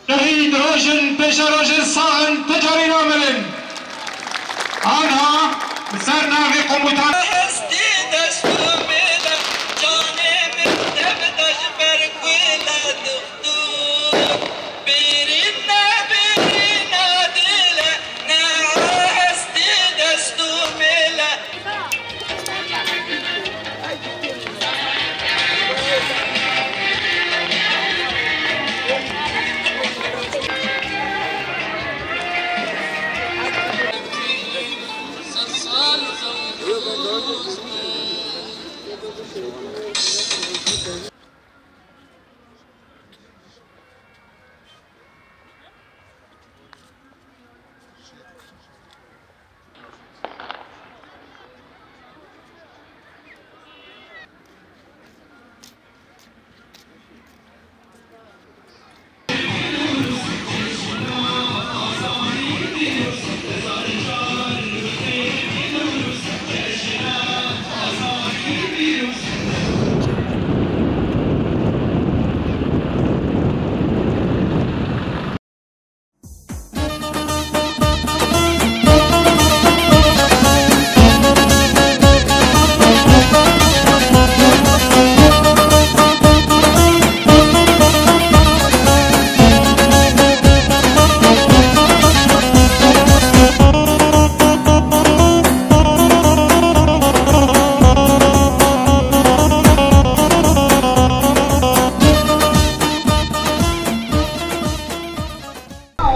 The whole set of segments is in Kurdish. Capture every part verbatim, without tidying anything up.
Şehîd rojin pêşerojên sax in, ti carî namirin. Anha li ser navê komutan. Hestî destûmê de, canê min tevde ji ber ku le dixtûr. Bêrîne, bêrîne dile, ne hestî destûmê le.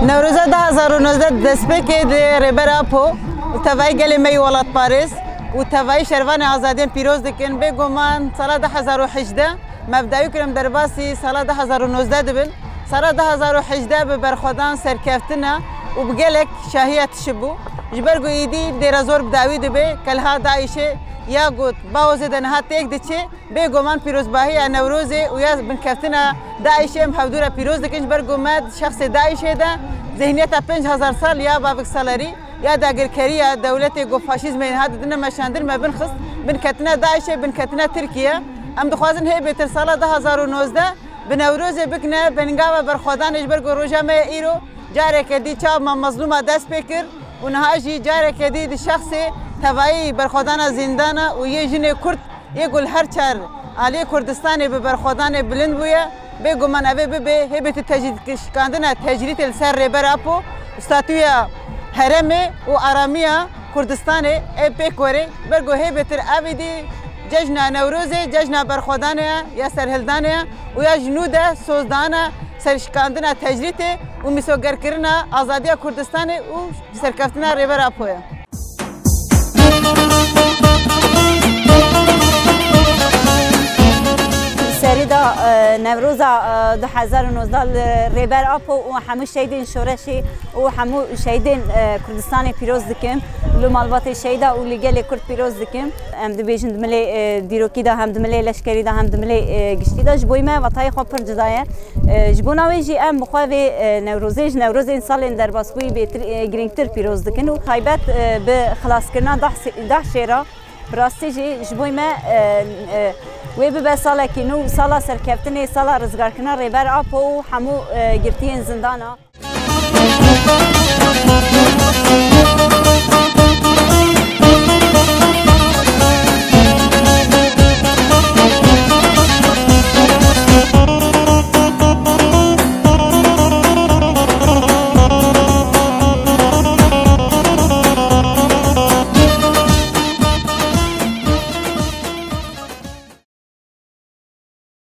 Newroza du hezar û nozdeh destpêkê di Rêber Apo û tevayî gelê me yî welatparêz û tevayî şervanê azadiyên pîroz dikin. Bêguman sala du hezar û hejdeh me bi dawî kirin derbasî sala du hezar û nozdeh dibin. Sala du hezar û hejdeh bi berxwedan, serkeftina û bi gelek şahiya tişibû. Ji ber ku êdî dêra zor bi dawî dibe, kelha DAIŞê ya got Bawozê de niha têk diçe, bêguman pîrozbahiya Newrozê û ya binkeftina DAIŞê em hevdû re pîroz dikin, ji ber ku me di şexsê DAIŞê de zihniyeta pênc hezar sal ya Bavik Salerî, ya dagirkeriya dewletê ku faşîzmê niha didine meşandin me binxist, binketina DAIŞê, binketina Tirkiye. Em dixwazin hê bêtir sala du hezar û nozdeh bi Newrozê bikine bingava berxwedanê, ji ber ku roja me ye îro, careke dî çav Mam Mezlûma dest pê kir û niha jî careke dî di şexsê tevayî berxwedana zîndana û yê jinê Kurd yê ku li her çar aliyê Kurdistanê bi berxwedanê bilind bûye, bêguman ev ê bibe hê bêtir tecrîd-, şikandina tecrîtê li ser Rêber Apo, statûya herêmê û aramiya Kurdistanê ê pêk werê. Ber ku hê bêtir ev êdî cejna Newrozê, cejna berxwedanê ye, ya serhildanê ye û ya ji nû de sozdana serşikandina tecrîtê û mîsogerkirina azadiya Kurdistanê û serkeftina Rêber Apo ye. Serî de, e, Newroza, e, du hezar û nozdeh li Rêber Apo û hemû şehîdên şoreşê û hemû şehîdên, e, Kurdistanê pîroz dikim. Li malbatê şehîda û li gelê Kurd pîroz dikim. Em dibêjin di milê, e, dîrokî de, hem di milê leşkerî de, hem di milê, e, giştî de. Ji bo me vatayê xwe pir cuda ye. E, ji bona wê jî em bi xwe vê, e, Newrozê ji Newrozên salên derbasbûyî bêtir, e, girîngtir pîroz dikin û taybet, e, bi xilaskirina Dahsê-, Dahşê re bi rastî jî ji bo me, e, e, wê bibe salekî nû, sala serkeftinê, sala rizgarkirina Rêber Apo û hemû, e, girtiyên zindana.